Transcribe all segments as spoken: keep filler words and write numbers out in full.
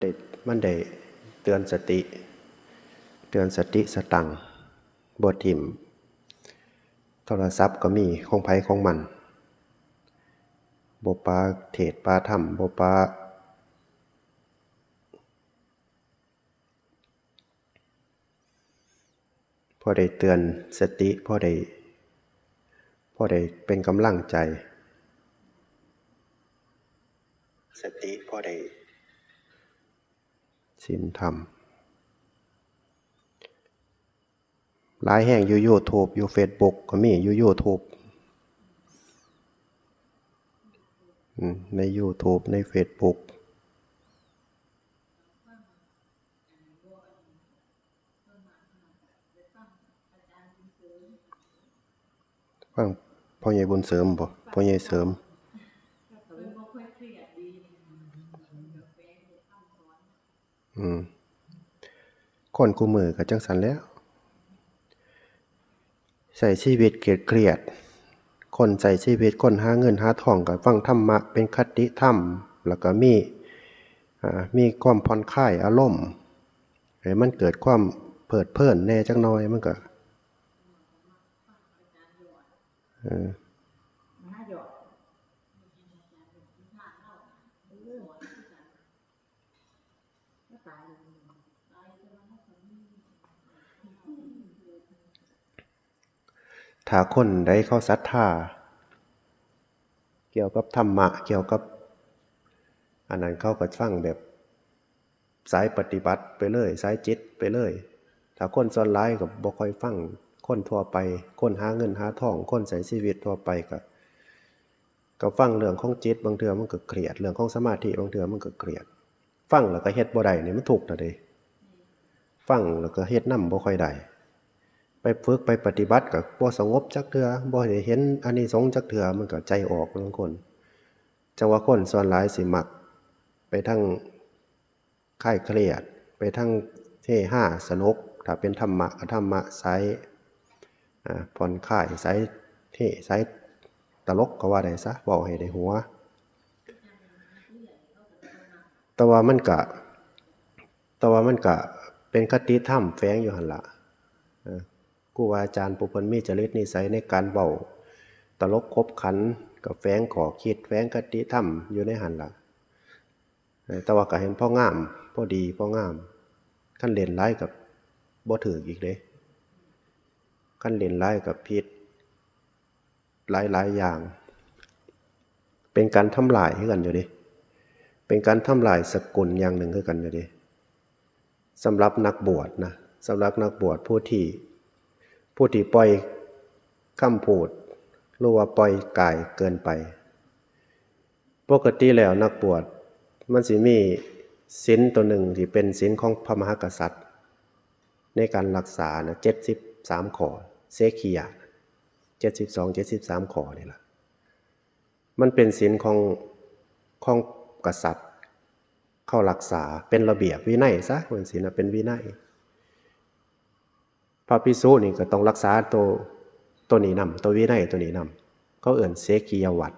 ได้ มันได้เตือนสติ เตือนสติสตังค์ บ่ถิ่ม โทรศัพท์ก็มีของไผของมัน บ่ปะเทศน์ปะธรรม บ่ปะ พอได้เตือนสติ พอได้ พอได้เป็นกำลังใจ สติพอได้ศีลธรรม หลายแฮงอยู่ YouTube อยู่ Facebook ก็มีอยู่ YouTube อืม ใน YouTube ใน Facebook ฟังพ่อใหญ่บุญเสริมบ่ พ่อใหญ่เสริม อืม คนคู่มื้อก็จั่งซั้นแหล้ว ใช้ชีวิตเครียดๆ คนใช้ชีวิต คนหาเงินหาทองก็ฟังธรรมะเป็นคติธรรม แล้วก็มี อ่า มีความผ่อนคลายอารมณ์ ให้มันเกิดความเพลิดเพลินแหน่จักหน่อย มันก็ เออ ถ้าคนใดเขาศรัทธา เกี่ยวกับธรรมะ เกี่ยวกับ อันนั้นเขาก็ฟังแบบสายปฏิบัติไปเลย สายจิตไปเลย ถ้าคนส่วนหลายก็บ่ค่อยฟัง คนทั่วไป คนหาเงินหาทอง คนใช้ชีวิตทั่วไปก็ ก็ฟังเรื่องของจิต บางเทื่อมันก็เครียด เรื่องของสมาธิ บางเทื่อมันก็เครียด ฟังแล้วก็เฮ็ดบ่ได้นี่มันทุกข์น่ะเด้ ฟังแล้วก็เฮ็ดนำบ่ค่อยได้ ไปฝึกไปปฏิบัติก็บ่สงบจักเทื่อ บ่ได้เห็นอานิสงส์จักเทื่อ มันก็ใจออกบางคน จั่งว่าคนส่วนหลายสิมักไปทางคลายเครียด ไปทางเฮฮาสนุก ถ้าเป็นธรรมะก็ธรรมะสาย อ่า ผ่อนคลาย สายเฮ สายตลกก็ว่าได้ซะ เว้าให้ได้หัว แต่ว่ามันก็ แต่ว่ามันก็เป็นคติธรรมแฝงอยู่หั่นล่ะ เออ ครูบาอาจารย์ผู้เพิ่นมีจริตนิสัยในการเว้าตลกขบขัน ก็แฝงข้อคิด แฝงคติธรรมอยู่ในหั่นล่ะ เออ แต่ว่าก็เห็นพองาม พอดี พองาม คันเล่นหลายก็บ่ถืกอีกเด้ คันเล่นหลายก็ผิด หลายๆ อย่าง เป็นการทำลายคือกันอยู่เด้ เป็นการทำลายสกุลอย่างหนึ่งคือกันอยู่เด้ สำหรับนักบวชนะ สำหรับนักบวชผู้ที่ ผู้ที่ปล่อยคำพูด หรือว่าปล่อยกายเกินไป ปกติแล้วนักบวชมันสิมีศีลตัวหนึ่งที่เป็นศีลของพระมหากษัตริย์ ในการรักษานะ เจ็ดสิบสามข้อ เสขียะ เจ็ดสิบสอง เจ็ดสิบสามข้อนี่ล่ะ มันเป็นศีลของ ของกษัตริย์ เขารักษาเป็นระเบียบวินัยซะ ว่าจั่งซี้นะ เป็นวินัย พระภิกษุนี่ก็ต้องรักษาตัว ตัวนี้นำ ตัววินัยตัวนี้นำ เขาเอิ้นเสขียวัตร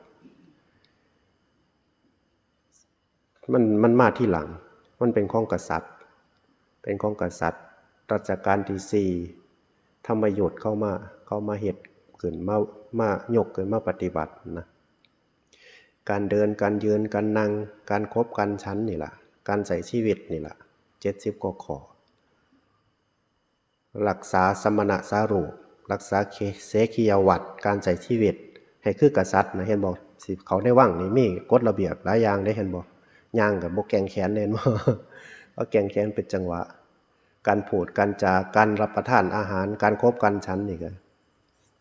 มัน มันมาทีหลัง มันเป็นของกษัตริย์ เป็นของกษัตริย์ รัชกาลที่สี่ ธรรมยุทธเข้ามา เข้ามาเฮ็ดขึ้น มา มายกขึ้นมาปฏิบัตินะ การเดิน การยืน การนั่ง การขบการฉันนี่ล่ะ การใช้ชีวิตนี่ล่ะ เจ็ดสิบกว่าข้อ รักษาสมณสารูป รักษาเสขียวัตร การใช้ชีวิตให้คือกษัตริย์นะ เห็นบ่ สิเข้าในวังนี่มีกฎระเบียบหลายอย่างเด้ เห็นบ่ ย่างก็บ่แกว่งแขนเด้ เห็นบ่ เอาแกว่งแขนเป็นจังหวะ การพูด การจา การรับประทานอาหาร การขบการฉันนี่ก็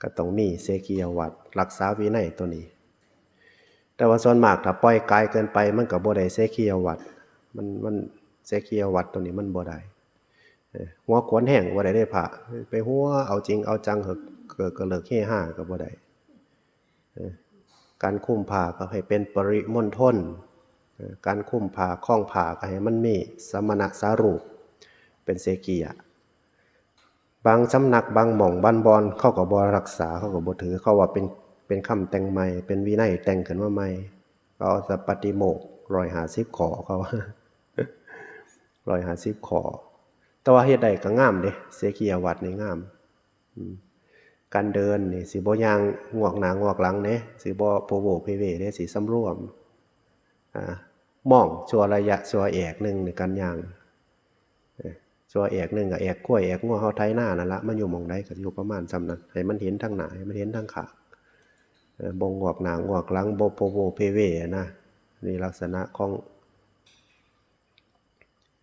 ก็ต้องมีเสขียวัตร รักษาวินัยตัวนี้ แต่ว่าส่วนมากถ้าปล่อยกายเกินไป มันก็บ่ได้เสขียวัตร มัน มันเสขียวัตรตัวนี้มันบ่ได้ เออ หัวโขนแห้งบ่ได้เด้พระ ไปหัวเอาจริงเอาจัง เหิกเกิกกระเลิกเฮฮาก็บ่ได้ เออ การคุมผ้าก็ให้เป็นปริมณฑล เออ การคุมผ้าคล้องผ้าก็ให้มันมีสมณสารูป เป็นเสขียะ บางสำนักบางหม่องบางบ่อนเขาก็บ่รักษา เขาก็บ่ถือ เขาว่าเป็น เป็นคำแต่งใหม่ เป็นวินัยแต่งขึ้นมาใหม่ เขาเอาแต่ปาฏิโมกข์ร้อยห้าสิบข้อ เขาว่า ร้อยห้าสิบข้อ แต่ว่าเฮ็ดได้ก็งามเด้ เสขียวัตรนี่งาม อืม การเดินนี่สิบ่ย่างงวกหน้างวกหลังเด้ สิบ่โพโวเพเวเด้ สิสำรวม อ่า มองชั่วระยะชั่วแอกหนึ่งในการย่าง เออ ชั่วแอกหนึ่งก็แอกควายแอกงัวเฮาไถนานั่นละ มันอยู่หม่องใดก็อยู่ประมาณส่ำนั้น ให้มันเห็นทางหน้า ให้มันเห็นทางข้าง เออ บ่งวกหน้างวกหลัง บ่โพโวเพเวนะ นี่ลักษณะของ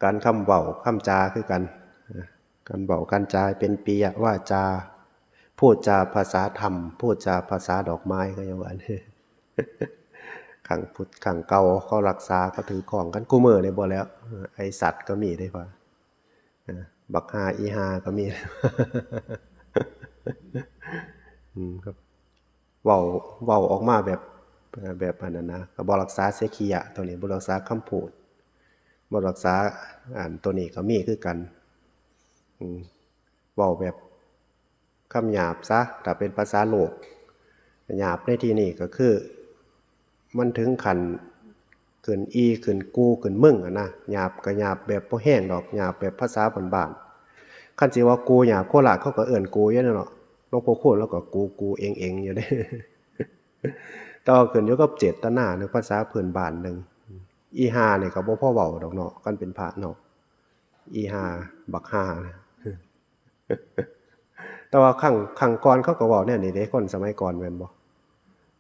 การคำเว้าคำจาคือกัน เออ การเว้าการจาเป็นปิยวาจา พูดจาภาษาธรรม พูดจาภาษาดอกไม้ เขายังว่า ข้างพุทธข้างเก่าเขารักษา เขาถือครองกัน คู่มื้อนี่บ่แล้ว เออ ไอ้สัตว์ก็มีเด้ ว่า เออ บักห่าอีห่าก็มี อืม ครับ เว้า เว้าออกมาแบบ เอ่อ แบบอันนั้นนะ ก็บ่รักษาเสขียะ ตัวนี้บ่รักษาคำพูด บ่รักษา อันตัวนี้ก็มีคือกัน อืม เว้าแบบคำหยาบซะ ถ้าเป็นภาษาโลก หยาบในที่นี้ก็คือ มันถึงขั้นขึ้นอีขึ้นกูขึ้นมึงอะนะ หยาบก็หยาบแบบบ่แฮงดอก หยาบแบบภาษาบ้านๆ คันสิว่ากูหยาบโคราช เขาก็เอิ้นกูอยู่นั่นเนาะ หลวงพ่อคูณแล้วก็กู กู เอง เอง อยู่เด้ แต่ว่าขึ้นอยู่กับเจตนาเนาะ ภาษาพื้นบ้านหนึ่ง อีห่านี่ก็บ่พอเว้าดอกเนาะ คันเป็นพระเนาะ อีห่า บักห่า แต่ว่าครั้ง ครั้งก่อนเขาก็เว้าแนวนี้เด้ คนสมัยก่อนแม่นบ่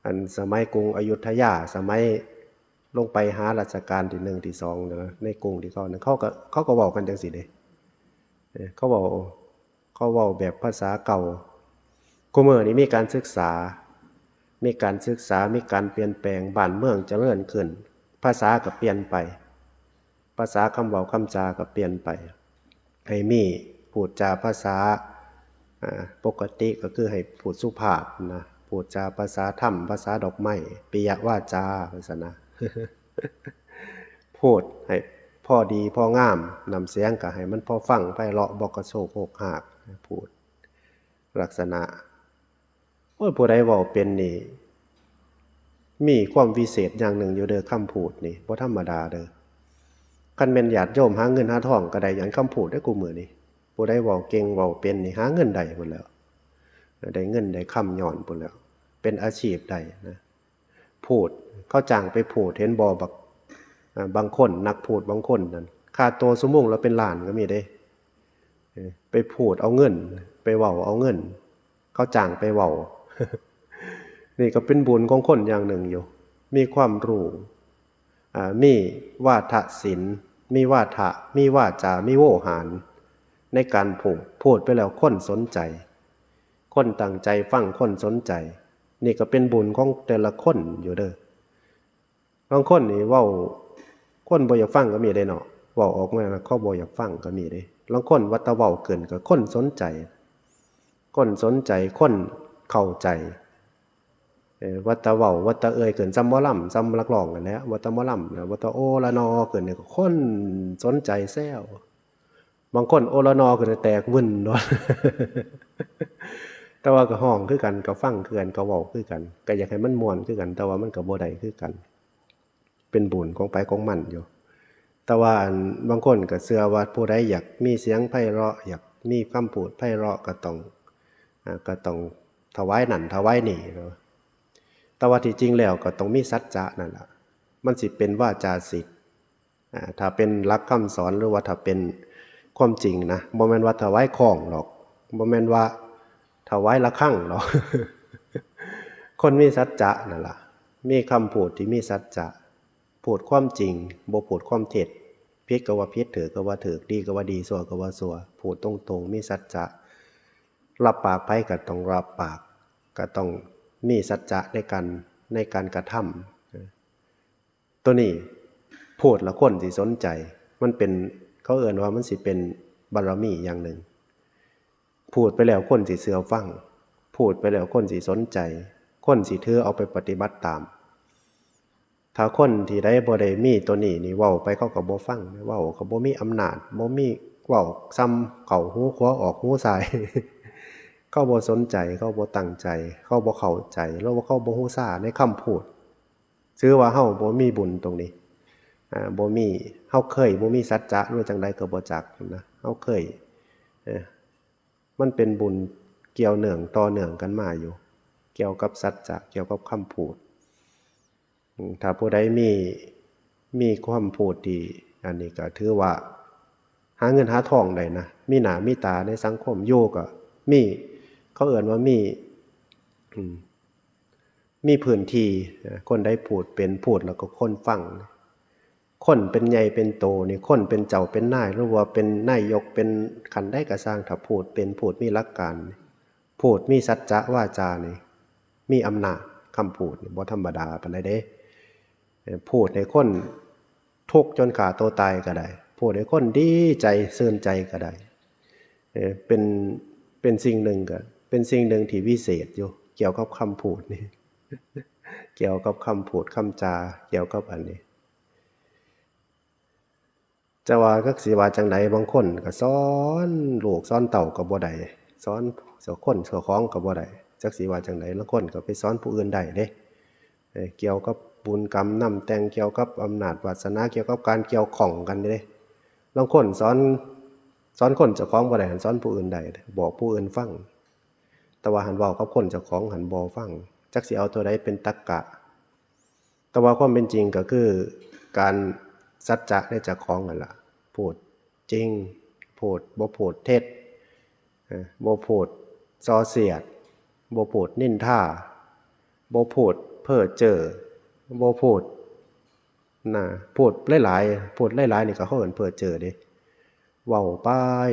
อันสมัยกรุงอยุธยา สมัยลงไปหารัชกาลที่หนึ่งที่สองนะ ในกรุงที่เขานั้น เขาก็ เขาก็เว้ากันจั่งซี้เด้ เออ เขาเว้า เขาเว้าแบบภาษาเก่า คู่มื้อนี้มีการศึกษา มีการศึกษา มีการเปลี่ยนแปลง บ้านเมืองเจริญขึ้น ภาษาก็เปลี่ยนไป ภาษาคำเว้าคำจาก็เปลี่ยนไป ให้มีพูดจาภาษา อ่า ปกติก็คือให้พูดสุภาพนะ พูดจาภาษาธรรม ภาษาดอกไม้ ปิยวาจา ว่าซั่นนะ พูดให้พอดีพองาม น้ำเสียงก็ให้มันพอฟังไพเราะ บ่กระโชกโฮกฮาก พูดลักษณะ โอ้ย ผู้ใดเว้าเป็นนี่ มีความวิเศษอย่างหนึ่งอยู่เด้อ คำพูดนี่ บ่ธรรมดาเด้อ คันแม่นญาติโยมหาเงินหาทองก็ได้หยังคำพูดเด้อ คู่มื้อนี้ ผู้ใดเว้าเก่งเว้าเป็นนี่ หาเงินได้พุ้นแหล้ว ได้เงินได้คำย้อนพุ้นแหล้ว เป็นอาชีพได้นะ พูด เขาจ้างไปพูด เห็นบ่ บัก อ่า บางคน นักพูดบางคนนั่น ค่าตัวชั่วโมงละเป็นล้านก็มีเด้ เออ ไปพูดเอาเงิน ไปเว้าเอาเงิน เขาจ้างไปเว้า นี่ก็เป็นบุญของคนอย่างหนึ่งอยู่ มีความรู้ อ่า มีวาทศิลป์ มีวาทะ มีวาจา มีโวหาร ในการพูด พูดไปแล้วคนสนใจ คนตั้งใจฟัง คนสนใจ นี่ก็เป็นบุญของแต่ละคนอยู่เด้อ บางคนนี่เว้า คนบ่อยากฟังก็มีเด้เนาะ เว้าออกมาแล้วเขาบ่อยากฟังก็มีเด้ ลางคนว่าแต่เว้าเกินก็คนสนใจ คนสนใจ คนเข้าใจ เออ ว่าแต่เว้า ว่าแต่เอ่ยเกิน ส่ำหมอลำ ส่ำนักร้องนั่นแหละ ว่าแต่หมอลำนะ ว่าแต่โอละนอเกินนี่ก็คนสนใจแซว บางคนโอละนอเกินแตกวึ่นโลด แต่ว่าก็ฮ้องคือกัน ก็ฟังคือกัน ก็เว้าคือกัน ก็อยากให้มันม่วนคือกัน แต่ว่ามันก็บ่ได้คือกัน เป็นบุญของไผของมันอยู่ แต่ว่าอันบางคนก็เชื่อว่าผู้ใดอยากมีเสียงไพเราะ อยากมีคำพูดไพเราะ ก็ต้อง อ่า ก็ต้องถวายนั่นถวายนี่เนาะ แต่ว่าที่จริงแล้วก็ต้องมีสัจจะนั่นล่ะ มันสิเป็นวาจาศิลป์ อ่า ถ้าเป็นหลักคำสอนหรือว่าถ้าเป็นความจริงนะ บ่แม่นว่าถวายของดอก บ่แม่นว่าถวายระฆังดอก คนมีสัจจะนั่นล่ะ มีคำพูดที่มีสัจจะ พูดความจริง บ่พูดความเท็จ ผิดก็ว่าผิด ถูกก็ว่าถูก ดีก็ว่าดี ชั่วก็ว่าชั่ว พูดตรงๆ มีสัจจะ รับปากไผก็ต้องรับปาก ก็ต้องมีสัจจะในการ ในการกระทำ ตัวนี้พูดแล้วคนสิสนใจ มันเป็น เขาเอิ้นว่ามันสิเป็นบารมีอย่างหนึ่ง พูดไปแล้วคนสิเชื่อฟัง พูดไปแล้วคนสิสนใจ คนสิถือเอาไปปฏิบัติตาม ถ้าคนที่ใดบ่ได้มีตัวนี้นี่ เว้าไปเขาก็บ่ฟัง เว้าก็บ่มีอำนาจ บ่มี เว้าส่ำเข้าหูขวาออกหูซ้าย เขาบ่สนใจ เขาบ่ตั้งใจ เขาบ่เข้าใจ หรือว่าเขาบ่ฮู้ซ่าในคำพูด ถือว่าเฮาบ่มีบุญตรงนี้ อ่าบ่มี เฮาเคยบ่มีสัจจะหรือจั่งใดก็บ่จักนะ เฮาเคย เอ่อ มันเป็นบุญเกี่ยวเนื่องต่อเนื่องกันมาอยู่ เกี่ยวกับสัจจะ เกี่ยวกับคำพูด อืม ถ้าผู้ใดมี มีคำพูดที่ อันนี้ก็ถือว่า หาเงินหาทองได้นะ มีหน้ามีตาในสังคม อยู่ก็มี เขาเอิ้นว่ามี อืม มีพื้นที่ เอ่อ คนใดพูดเป็น พูดแล้วก็คนฟัง คนเป็นใหญ่เป็นโตนี่ คนเป็นเจ้าเป็นนาย หรือว่าเป็นนายก เป็นขั้นใดก็ซ่าง ถ้าพูดเป็น พูดมีหลักการ พูดมีสัจจะวาจานี่ มีอำนาจ คำพูดนี่บ่ธรรมดาปานใดเด้ เอ่อ พูดให้คนทุกข์จนฆ่าตัวตายก็ได้ พูดให้คนดีใจ ซื่นใจก็ได้ เอ่อ เป็น เป็นสิ่งหนึ่งก็ เป็นสิ่งหนึ่งที่วิเศษอยู่ เกี่ยวกับคำพูดนี่ เกี่ยวกับคำพูดคำจา เกี่ยวกับอันนี้ จะว่าจักสิว่าจั่งใด บางคนก็สอนลูกสอนเต้าก็บ่ได้ สอนเจ้าคนเจ้าของก็บ่ได้ จักสิว่าจั่งใด ลางคนก็ไปสอนผู้อื่นได้เด้ เอ่อ เกี่ยวกับบุญกรรมนำแต่ง เกี่ยวกับอำนาจวาสนา เกี่ยวกับการเกี่ยวข้องกันเด้ ลางคนสอน สอนคนเจ้าของบ่ได้ หั้นสอนผู้อื่นได้ บอกผู้อื่นฟัง แต่ว่าหั้นเว้ากับคนเจ้าของหั้นบ่ฟัง จักสิเอาตัวใดเป็นตรรกะ แต่ว่าความเป็นจริงก็คือ การสัจจะในเจ้าของนั่นล่ะ พูดจริง พูด บ่พูดเท็จ เอ่อ บ่พูดส่อเสียด บ่พูดนินทา บ่พูดเพ้อเจ้อ บ่พูด นะ พูดหลายๆ พูดหลายๆ นี่ก็เขาเอิ้นเพ้อเจ้อเด้ เว้าไป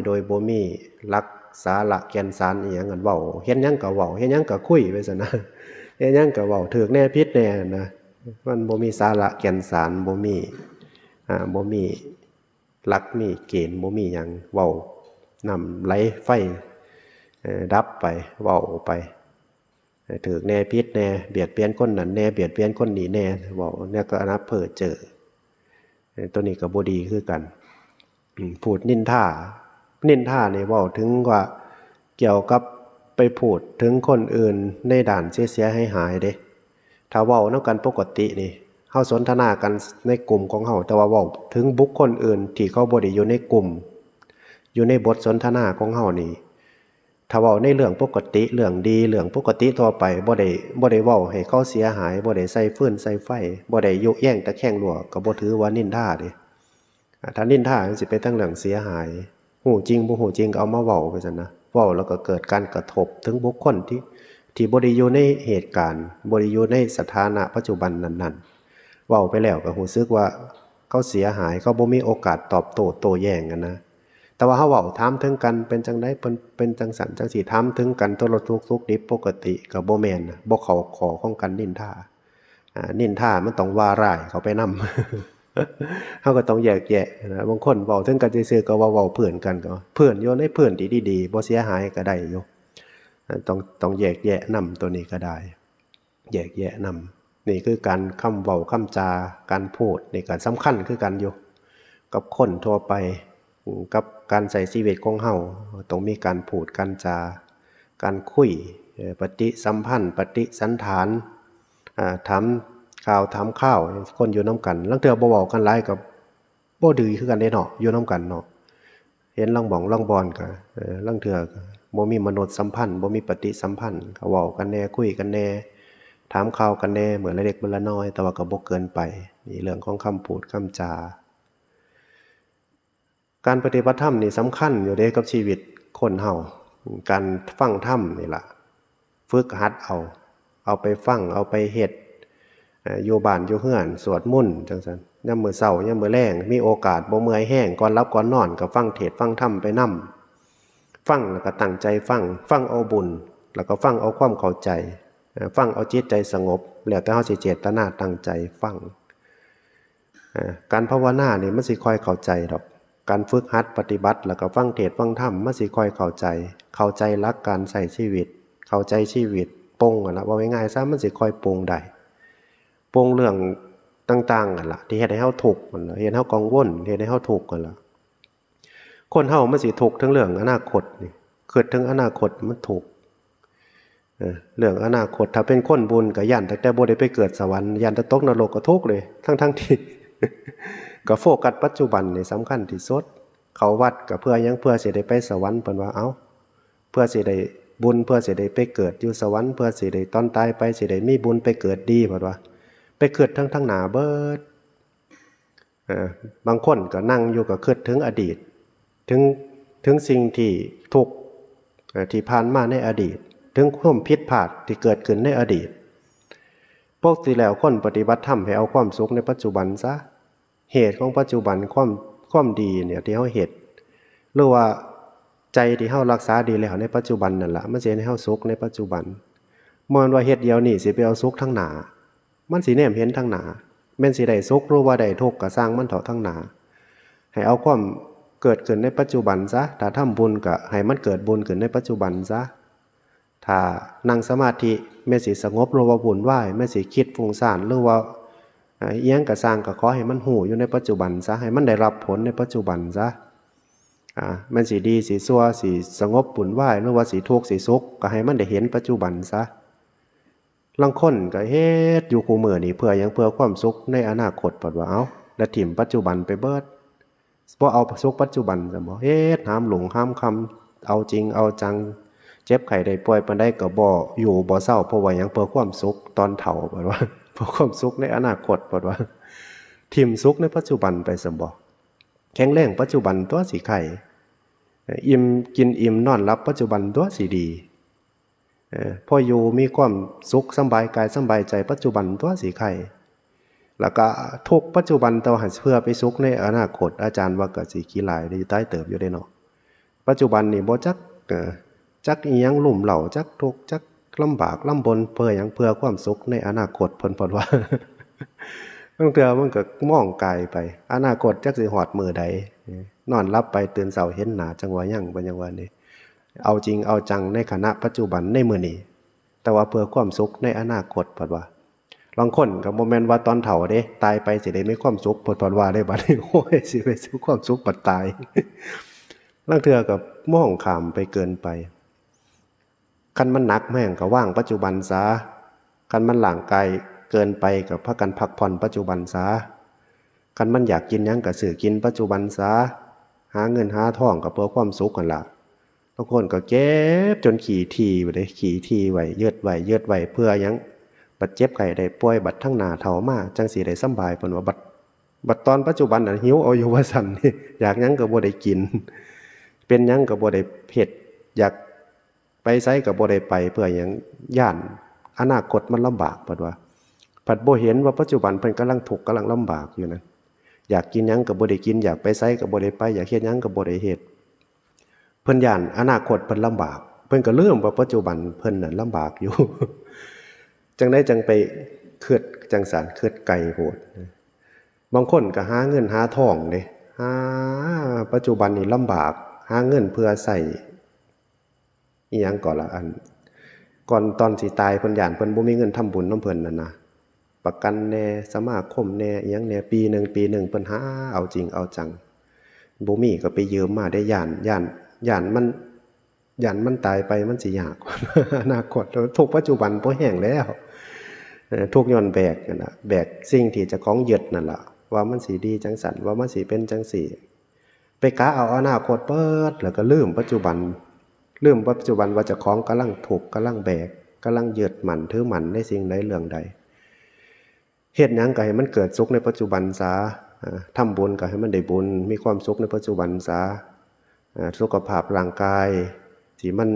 โดยบ่มีหลักสาระแก่นสารอิหยัง อันเว้า เห็นหยังก็เว้า เห็นหยังก็คุยไปซั่นนะ เห็นหยังก็เว้า ถูกแหน่ผิดแหน่นะ มันบ่มีสาระแก่นสาร บ่มี อ่า บ่มีหลัก มีเกณฑ์ บ่มีหยัง เว้าน้ำไหลไฟ เอ่อ ดับไป เว้าไป ถูกแหน่ผิดแหน่ เบียดเบียนคนนั้นแหน่ เบียดเบียนคนนี้แหน่ เว้าแนวก็นับเพ้อเจ้อ เอ่อ ตัวนี้ก็บ่ดีคือกัน อืม พูดนินทา นินทานี่เว้าถึงว่าเกี่ยวกับไปพูดถึงคนอื่นในด้านเสียๆ หายๆ เด้ ถ้าเว้านำกันปกตินี่ เฮาสนทนากันในกลุ่มของเฮา แต่ว่าเว้าถึงบุคคลอื่นที่เขาบ่ได้อยู่ในกลุ่ม อยู่ในบทสนทนาของเฮานี่ ถ้าเว้าในเรื่องปกติ เรื่องดี เรื่องปกติทั่วไป บ่ได้ บ่ได้เว้าให้เขาเสียหาย บ่ได้ใส่ฟืนใส่ไฟ บ่ได้ยุแยงตะแคงรั้ว ก็บ่ถือว่านินทาเด้ อ่า ถ้านินทามันสิไปทางเรื่องเสียหาย ฮู้จริงบ่ฮู้จริงก็เอามาเว้าไปซั่นนะ เว้าแล้วก็เกิดการกระทบถึงบุคคลที่ ที่บ่ได้อยู่ในเหตุการณ์ บ่ได้อยู่ในสถานะปัจจุบันนั้นๆ เว้าไปแล้วก็รู้สึกว่าเขาเสียหาย เขาบ่มีโอกาสตอบโต้ โต้แย้งหั้นนะ แต่ว่าเฮาเว้าถามถึงกัน เป็นจั่งใด เพิ่นเป็นจั่งซั้นจั่งซี้ ถามถึงกันทั่วโลกทุกข์สุขดิบปกติ ก็บ่แม่นนะ บ่เข้าข้อของการนินทา อ่า นินทามันต้องว่าร้ายเข้าไปนำ เฮาก็ต้องแยกแยะนะ บางคนเว้าถึงกันซื่อๆ ก็ว่าเว้าเพื่อนกัน ก็เพื่อนอยู่ในเพื่อนที่ดีๆ บ่เสียหายก็ได้อยู่ อ่า ต้อง ต้องแยกแยะนำ ตัวนี้ก็ได้ แยกแยะนำ นี่คือการ คำเว้าคำจา การพูดนี่ก็สำคัญคือกันอยู่ กับคนทั่วไป อืม กับการใช้ชีวิตของเฮา ต้องมีการพูดการจา การคุย เอ่อ ปฏิสัมพันธ์ ปฏิสันถาน อ่า ถามข่าวถามคราว คนอยู่นำกัน ลางเทื่อบ่เว้ากันหลายก็บ่ดีคือกันเด้เนาะ อยู่นำกันเนาะ เห็นลางหม่องลางบ่อนก็ เอ่อ ลางเทื่อก็บ่มีมนุษยสัมพันธ์ บ่มีปฏิสัมพันธ์ ก็เว้ากันแหน่ คุยกันแหน่ ถามข่าวกันแหน่ มื้อละเล็กมื้อละน้อย แต่ว่าก็บ่เกินไป นี่เรื่องของคำพูดคำจา การปฏิบัติธรรมนี่สำคัญอยู่เด้กับชีวิตคนเฮา การฟังธรรมนี่ล่ะ ฝึกหัดเอา เอาไปฟัง เอาไปเฮ็ด เอ่อ อยู่บ้านอยู่เฮือน สวดมนต์จั่งซั้น ยามมื้อเช้า ยามมื้อแลง มีโอกาสบ่เมื่อยแฮง ก่อนหลับก่อนนอนก็ฟังเทศน์ฟังธรรมไปนำ ฟังแล้วก็ตั้งใจฟัง ฟังเอาบุญ แล้วก็ฟังเอาความเข้าใจ เอ่อ ฟังเอาจิตใจสงบ แล้วแต่เฮาสิเจตนาตั้งใจฟัง เอ่อ การภาวนานี่มันสิค่อยเข้าใจดอก การฝึกหัดปฏิบัติแล้วก็ฟังเทศน์ฟังธรรม มันสิค่อยเข้าใจ เข้าใจหลักการใช้ชีวิต เข้าใจชีวิต ปลงหั้นล่ะ เว้าง่ายๆซะ มันสิค่อยปลงได้ ปลงเรื่องต่างๆหั้นล่ะ ที่เฮ็ดให้เฮาทุกข์หั้นล่ะ เฮ็ดให้เฮากังวล เฮ็ดให้เฮาทุกข์หั้นล่ะ คนเฮามันสิทุกข์ถึงเรื่องอนาคตนี่ คิดถึงอนาคตมันทุกข์ เออ เรื่องอนาคต ถ้าเป็นคนบุญก็ย้านตั้งแต่บ่ได้ไปเกิดสวรรค์ ย้านแต่ตกนรกก็ทุกข์เลย ทั้งๆที่ ก็โฟกัสปัจจุบันนี่สำคัญที่สุด เข้าวัดก็เพื่อหยัง เพื่อสิได้ไปสวรรค์ เพิ่นว่า เอ้า เพื่อสิได้บุญ เพื่อสิได้ไปเกิดอยู่สวรรค์ เพื่อสิได้ตอนตายไปสิได้มีบุญไปเกิดดี เพิ่นว่า ไปคิดถึงทางหน้าเบิด เอ่อ บางคนก็นั่งอยู่ก็คิดถึงอดีต ถึง ถึงสิ่งที่ทุกข์ เอ่อ ที่ผ่านมาในอดีต ถึงความผิดพลาดที่เกิดขึ้นในอดีต ปกติแล้วคนปฏิบัติธรรมให้เอาความสุขในปัจจุบันซะ เหตุของปัจจุบัน ความ ความดีเนี่ยที่เฮาเฮ็ด หรือว่าใจที่เฮารักษาดีแล้วในปัจจุบันนั่นล่ะ มันสิเฮ็ดให้เฮาสุขในปัจจุบัน บ่แม่นว่าเฮ็ดเดี๋ยวนี้สิไปเอาสุขทางหน้า มันสิแนมเห็นทางหน้า แม่นสิได้สุขหรือว่าได้ทุกข์ก็ซ่างมันเถาะทางหน้า ให้เอาความเกิดขึ้นในปัจจุบันซะ ถ้าทำบุญก็ให้มันเกิดบุญขึ้นในปัจจุบันซะ ถ้านั่งสมาธิแม่นสิสงบหรือว่าวุ่นวาย แม่นสิคิดฟุ้งซ่านหรือว่า อ่า อิหยังก็ซ่างก็ขอให้มันฮู้อยู่ในปัจจุบันซะ ให้มันได้รับผลในปัจจุบันซะ อ่า แม่นสิดีสิชั่ว สิสงบวุ่นวาย หรือว่าสิทุกข์สิสุข ก็ให้มันได้เห็นปัจจุบันซะ ลางคนก็เฮ็ดอยู่คู่มื้อนี่เพื่อหยัง เพื่อความสุขในอนาคต เพิ่นว่า เอ้า แล้วถิ่มปัจจุบันไปเบิด บ่เอาสุขปัจจุบันซะบ่ เฮ็ดหามรุ่งหามค่ำ เอาจริงเอาจัง เจ็บไข้ได้ป่วยปานใดก็บ่อยู่บ่เซา เพราะว่าหยัง เพื่อความสุขตอนเฒ่า เพิ่นว่า เพื่อความสุขในอนาคต เพิ่นว่า ถิ่มสุขในปัจจุบันไปซะบ่ แข็งแรงปัจจุบันตั๊วสิไข้ อิ่ม กินอิ่มนอนหลับปัจจุบันตั๊วสิดี เอ่อ พออยู่มีความสุขสำบายกายสำบายใจปัจจุบันตั๊วสิไข้ แล้วก็ทุกข์ปัจจุบันแต่ว่าหั้นเพื่อไปสุขในอนาคต อาจารย์ว่าก็สิขี้หลายเด้ ตายเติบอยู่เด้เนาะ ปัจจุบันนี่บ่จัก เอ่อ จักอิหยังลุ่มเร้า จักทุกข์ จักลำบากลำบน เพื่อหยัง เพื่อความสุขในอนาคต เพิ่น เพิ่นว่า ลางเทื่อมันก็มองไกลไป อนาคตจักสิฮอดมื้อใด นอนหลับไปตื่นเช้าเห็นหน้าจั่งว่ายัง เพิ่นยังว่านี่ เอาจริงเอาจังในขณะปัจจุบันในมื้อนี้ แต่ว่าเพื่อความสุขในอนาคต เพิ่นว่า ลางคนก็บ่แม่นว่าตอนเฒ่าเด้ ตายไปสิได้มีความสุข เพิ่น เพิ่นว่าเด้ บัดนี้ โอ้ย สิไปสู่ความสุขบัดตาย ลางเทื่อก็มองข้ามไปเกินไป คันมันหนักแฮงก็วางปัจจุบันซะ คันมันร่างกายเกินไปก็พากันพักผ่อนปัจจุบันซะ คันมันอยากกินหยังก็ซื้อกินปัจจุบันซะ หาเงินหาทองก็เพื่อความสุขนั่นล่ะ บางคนก็เก็บจนขี้ถี่ไว้เด้ ขี้ถี่ไว้ ยึดไว้ ยึดไว้ เพื่อหยัง บัดเจ็บไข้ได้ป่วย บัดทางหน้าเฒ่ามา จั่งสิได้สำบาย เพิ่นว่า บัด บัดตอนปัจจุบันน่ะหิวเอาอยู่ว่าซั่น อยากหยังก็บ่ได้กิน เป็นหยังก็บ่ได้เฮ็ด อยากไปไสก็บ่ได้ไป เพื่อหยัง ย้านอนาคตมันลำบาก เพิ่นว่า ผัดบ่เห็นว่าปัจจุบันเพิ่นกำลังทุกข์กำลังลำบากอยู่นั่น อยากกินหยังก็บ่ได้กิน อยากไปไสก็บ่ได้ไป อยากเฮ็ดหยังก็บ่ได้เฮ็ด เพิ่นย้านอนาคตเพิ่นลำบาก เพิ่นก็ลืมว่าปัจจุบันเพิ่นน่ะลำบากอยู่ จั่งใดจั่งไปคิดจั่งซั้น คิดไกลโพด บางคนก็หาเงินหาทองเด้ หา ปัจจุบันนี่ลำบาก หาเงินเพื่อใช้ อิหยังก่อนละอัน ก่อนตอนสิตายเพิ่นย้านเพิ่นบ่มีเงินทำบุญนำเพิ่นนั่นนะ ประกันแหน่ สมาคมแหน่ อิหยังแหน่ ปีหนึ่ง ปีหนึ่งเพิ่นหาเอาจริงเอาจัง บ่มีก็ไปยืมมาได้ ย้าน ย้าน ย้านมัน ย้านมันตายไปมันสิยาก อนาคต ทุกข์ปัจจุบันพอแฮงแล้ว เอ่อ ทุกข์ย้อนแบกนั่นล่ะ แบกสิ่งที่เจ้าของยึดนั่นล่ะ ว่ามันสิดีจั่งซั้น ว่ามันสิเป็นจั่งซี้ ไปกะเอาอนาคตเบิด แล้วก็ลืมปัจจุบัน ลืมปัจจุบันว่าเจ้าของกำลังทุกข์ กำลังแบก กำลังยึดมั่นถือมั่นในสิ่งใดเรื่องใด เฮ็ดหยังก็ให้มันเกิดสุขในปัจจุบันซะ อ่า ทำบุญก็ให้มันได้บุญ มีความสุขในปัจจุบันซะ อ่า สุขภาพร่างกายที่มัน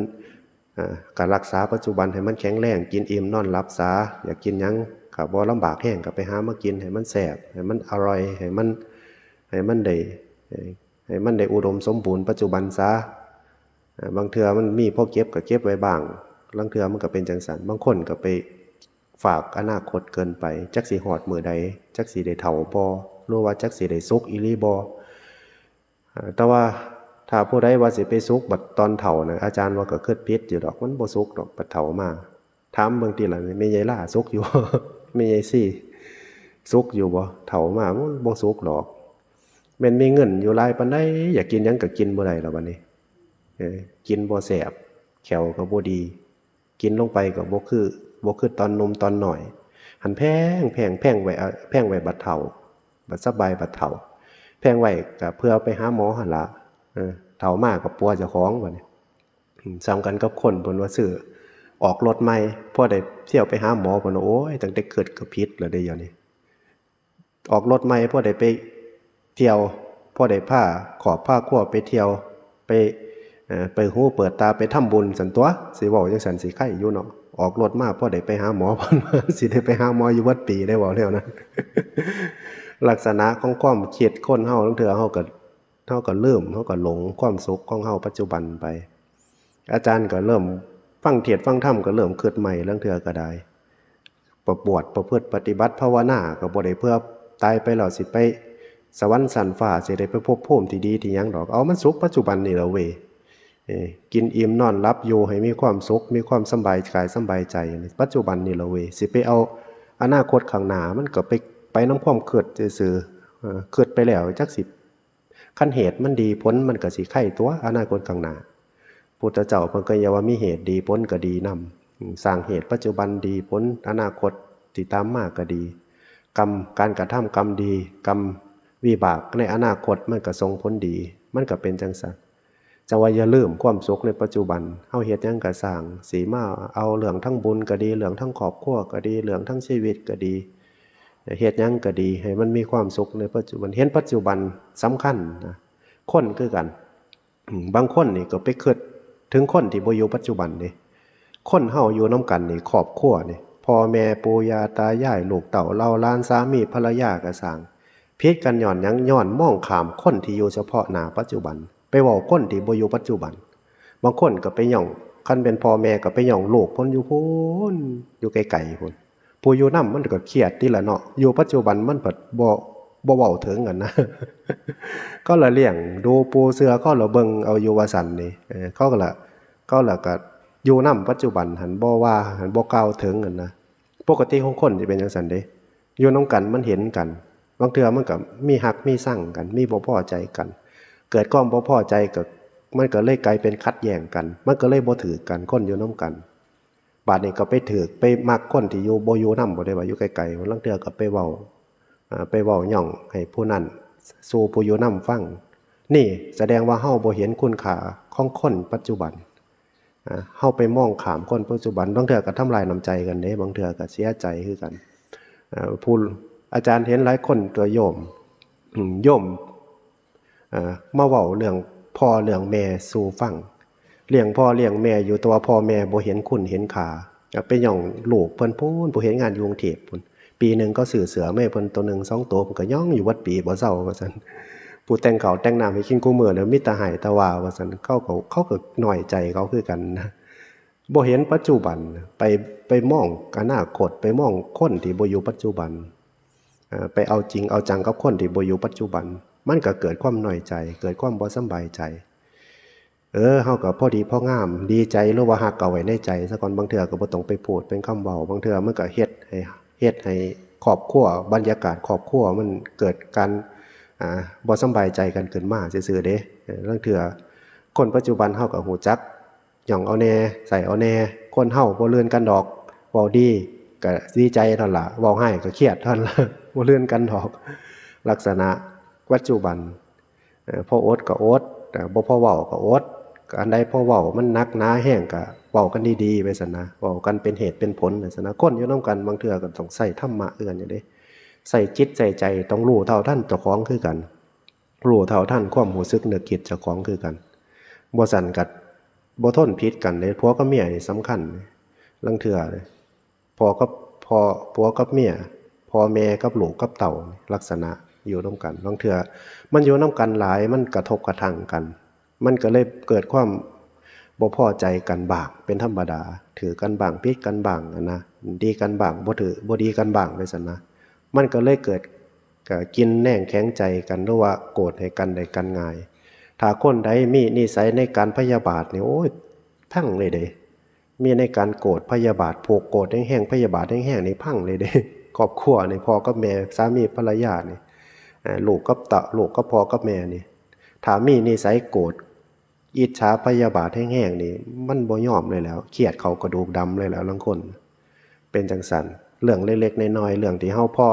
อ่า ก็รักษาปัจจุบันให้มันแข็งแรง กินอิ่มนอนหลับซะ อยากกินหยังก็บ่ลำบากแฮงก็ไปหามากิน ให้มันแซ่บ ให้มันอร่อย ให้มัน ให้มันได้ ให้ ให้มันได้อุดมสมบูรณ์ปัจจุบันซะ อ่า บางเทื่อมันมีพอเก็บก็เก็บไว้บ้าง ลางเทื่อมันก็เป็นจั่งซั้น บางคนก็ไปฝากอนาคตเกินไป จักสิฮอดมื้อใด จักสิได้เฒ่าบ่ หรือว่าจักสิได้สุขอีหลีบ่ อ่า แต่ว่าถ้าผู้ใดว่าสิไปสุขบัดตอนเฒ่าน่ะ อาจารย์ว่าก็คิดผิดอยู่ดอก มันบ่สุขดอกบัดเฒ่ามา ถามเบิ่งติล่ะ แม่ใหญ่ล่าสุขอยู่บ่ แม่ใหญ่ซี่สุขอยู่บ่ เฒ่ามามันบ่สุขดอก แม่นมีเงินอยู่หลายปานใด อยากกินหยังก็กินบ่ได้แล้วบัดนี้ เออ กินบ่แซ่บ แข้วก็บ่ดี กินลงไปก็บ่คือ บ่คือตอนหนุ่มตอนน้อย หั้นแพง แพง แพงไว้ เอ่อ แพงไว้บัดเฒ่า บัดสบายบัดเฒ่า แพงไว้ก็เพื่อไปหาหมอหั่นล่ะ เออ เฒ่ามาก็ปัวเจ้าของบัดนี้ อืม ส่ำกันกับคนเพิ่นว่าซื้อออกรถใหม่ พอได้เที่ยวไปหาหมอ เพิ่นว่า โอ้ย ตั้งแต่เกิดก็ผิดแล้วเด้ เดี๋ยวนี้ ออกรถใหม่ พอได้ไปเที่ยว พอได้พาครอบพาครัวไปเที่ยว ไป เอ่อ ไปหูเปิดตา ไปทำบุญซั่นตั๊ว สิเว้าจั่งซั้นสิไคอยู่เนาะ ออกรถมา พอได้ไปหาหมอ เพิ่นว่า สิได้ไปหาหมออยู่เบิดปีได้ เว้าแนวนั้น ลักษณะของความคิดคนเฮา ลางเทื่อเฮาก็ เฮาก็ลืม เฮาก็หลงความสุขของเฮาปัจจุบันไป อาจารย์ก็เริ่มฟังเทศน์ฟังธรรมก็เริ่มคิดใหม่ ลางเทื่อก็ได้ ประบวชประพฤติปฏิบัติภาวนาก็บ่ได้เพื่อตายไปแล้วสิไปสวรรค์ชั้นฟ้า สิได้ไปภพภูมิที่ดีที่หยังดอก เอามันสุขปัจจุบันนี่แหละเว้ย เอ้ย กินอิ่มนอนหลับอยู่ให้มีความสุข มีความสำบายกายสำบายใจ ปัจจุบันนี่แหละเว้ย สิไปเอาอนาคตข้างหน้า มันก็ไป ไปนำความคิดซื่อๆ เออ คิดไปแล้วจักสิ คันเหตุมันดี ผลมันก็สิไคตั๊ว อนาคตข้างหน้า พุทธเจ้าเพิ่นก็เว้าว่ามีเหตุดี ผลก็ดีนำ อืม สร้างเหตุปัจจุบันดี ผลอนาคตที่ตามมาก็ดี กรรม การกระทำกรรมดี กรรมวิบากในอนาคตมันก็ส่งผลดี มันก็เป็นจั่งซั้น จั่งว่าอย่าลืมความสุขในปัจจุบัน เฮาเฮ็ดหยังก็ซ่าง สิมาเอาเรื่องทางบุญก็ดี เรื่องทางครอบครัวก็ดี เรื่องทางชีวิตก็ดี เฮ็ดหยังก็ดี ให้มันมีความสุขในปัจจุบัน เห็นปัจจุบันสำคัญนะ คนคือกัน อืม บางคนนี่ก็ไปคิดถึงคนที่บ่อยู่ปัจจุบันเด้ คนเฮาอยู่นำกันนี่ ครอบครัวนี่ พ่อแม่ปู่ย่าตายาย ลูกเต้าเหล่าหลาน สามีภรรยาก็ซ่าง ผิดกันย้อนหยัง ย้อนมองข้ามคนที่อยู่เฉพาะหน้าปัจจุบัน ไปเว้าคนที่บ่อยู่ปัจจุบัน บางคนก็ไปย้อง คันเป็นพ่อแม่ก็ไปย้องลูกเพิ่นอยู่พู้น อยู่ไกลๆพู้น ผู้อยู่นำมันก็เครียดติล่ะเนาะ อยู่ปัจจุบันมันผัดบ่ บ่เว้าถึงกันนะ เขาละเลี้ยงดูปูเสือ เขาละเบิ่งเอาอยู่ว่าซั่นนี่ เออ เขาก็ละ เขาละก็อยู่นำปัจจุบัน หั้นบ่ว่า หั้นบ่กล่าวถึงกันนะ ปกติของคนสิเป็นจั่งซั้นเด้ อยู่นำกันมันเห็นกัน บางเทื่อมันก็มีฮักมีซังกัน มีบ่พอใจกัน เกิดความบ่พอใจก็ มันก็เลยกลายเป็นขัดแย้งกัน มันก็เลยบ่ถืกกัน คนอยู่นำกัน บาดนี้ก็ไปถืก ไปมักคนที่อยู่ บ่อยู่นำ บ่ได้ว่าอยู่ไกลๆ ลางเทื่อก็ไปเว้า อ่า ไปเว้าย้องให้ผู้นั้นสู่ผู้อยู่นำฟัง นี่แสดงว่าเฮาบ่เห็นคุณค่าของคนปัจจุบัน อ่า เฮาไปมองข้ามคนปัจจุบัน ลางเทื่อก็ทำลายน้ำใจกันเด้ บางเทื่อก็เสียใจคือกัน อ่า ผู้ อาจารย์เห็นหลายคนตั๊วโยม อืม โยม เอ่อ มาเว้าเรื่องพ่อเรื่องแม่สู่ฟัง เลี้ยงพ่อเลี้ยงแม่อยู่ แต่ว่าพ่อแม่บ่เห็นคุณเห็นค่า อ่ะ ไปย้องลูกเพิ่นพู้น ผู้เฮ็ดงานอยู่กรุงเทพฯพู้น ปีหนึ่งก็ซื้อเสื้อมาให้เพิ่นตัวหนึ่งสองตัว เพิ่นก็ย้องอยู่เบิดปีบ่เซาว่าซั่น ผู้แต่งข้าวแต่งน้ำให้กินคู่มื้อน่ะมีแต่ให้แต่ว่าว่าซั่น เขาก็ เขาก็น้อยใจเขาคือกันนะ บ่เห็นปัจจุบัน ไป ไปมองอนาคต ไปมองคนที่บ่อยู่ปัจจุบัน เอ่อ ไปเอาจริงเอาจังกับคนที่บ่อยู่ปัจจุบัน มันก็เกิดความน้อยใจ เกิดความบ่สำบายใจ เออ เฮาก็พอดีพองาม ดีใจหรือว่าฮักเอาไว้ในใจซะก่อน บางเทื่อก็บ่ต้องไปพูดเป็นคำเว้า บางเทื่อมันก็เฮ็ดให้ เฮ็ดให้ครอบครัว บรรยากาศครอบครัวมันเกิดการ อ่า บ่สำบายใจกันขึ้นมาซื่อๆเด้ เออ ลางเทื่อคนปัจจุบันเฮาก็ฮู้จัก ย้องเอาแหน่ ใส่เอาแหน่ คนเฮาบ่เลื่อนกันดอก เว้าดีก็ดีใจเท่านั้นล่ะ เว้าร้ายก็เครียดเท่านั้นล่ะ บ่เลื่อนกันดอก ลักษณะปัจจุบัน เอ่อ พออดก็อด เอ่อ บ่พอเว้าก็อด อันใดพอเว้ามันหนักหนาแฮงก็เว้ากันดีๆไปซั่นนะ เว้ากันเป็นเหตุเป็นผลไปซั่นนะ คนอยู่นำกันบางเทื่อก็ต้องใช้ธรรมะคือกันอยู่เด้ ใช้จิตใช้ใจ ต้องรู้เท่าทันเจ้าของคือกัน รู้เท่าทันความรู้สึกนึกคิดเจ้าของคือกัน บ่ซั้นก็บ่ทนผิดกันเด้ ผัวกับเมียนี่สำคัญ ลางเทื่อ พ่อกับ พ่อ ผัวกับเมีย พ่อแม่กับลูกกับเต้า ลักษณะอยู่นำกัน ลางเทื่อมันอยู่นำกันหลาย มันกระทบกระทั่งกัน มันก็เลยเกิดความบ่พอใจกันบ้างเป็นธรรมดา ถืกกันบ้าง ผิดกันบ้างหั้นนะ ดีกันบ้าง บ่ถืก บ่ดีกันบ้างไปซั่นนะ มันก็เลยเกิด ก็กินแหนงแข็งใจกัน หรือว่าโกรธให้กันได้กันง่าย ถ้าคนใดมีนิสัยในการพยาบาทนี่ โอ้ย พังเลยเด้ มีในการโกรธพยาบาท ผูกโกรธแฮงๆ พยาบาทแฮงๆ นี่พังเลยเด้ ครอบครัวนี่ พ่อกับแม่ สามีภรรยานี่ เอ่อ ลูกกับเต้า ลูกกับพ่อกับแม่นี่ ถ้ามีนิสัยโกรธ อิจฉาพยาบาทแฮงๆ นี่ มันบ่ยอมเลยแหล้ว เครียดเข้ากระดูกดำเลยแหล้ว ลางคน เป็นจั่งซั้น เรื่องเล็กๆ น้อยๆ เรื่องที่เฮาพอ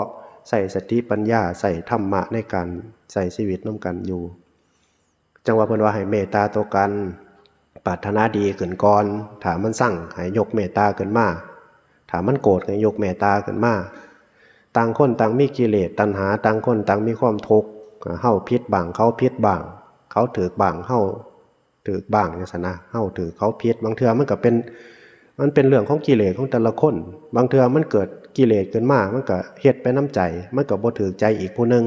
ใช้สติปัญญา ใช้ธรรมะในการใช้ชีวิตนำกันอยู่ จั่งว่าเพิ่นว่าให้เมตตาต่อกัน ปรารถนาดีขึ้นก่อน ถ้ามันซังให้ยกเมตตาขึ้นมา ถ้ามันโกรธให้ยกเมตตาขึ้นมา ต่างคนต่างมีกิเลสตัณหา ต่างคนต่างมีความทุกข์ เฮาผิดบ้าง เขาผิดบ้าง เขาถูกบ้าง เฮาถูกบ้างจั่งซั้นนะ เฮาถูก เขาผิด บางเทื่อมันก็เป็น มันเป็นเรื่องของกิเลสของแต่ละคน บางเทื่อมันเกิดกิเลสขึ้นมา มันก็เฮ็ดไปนำใจ มันก็บ่ถูกใจอีกผู้หนึ่ง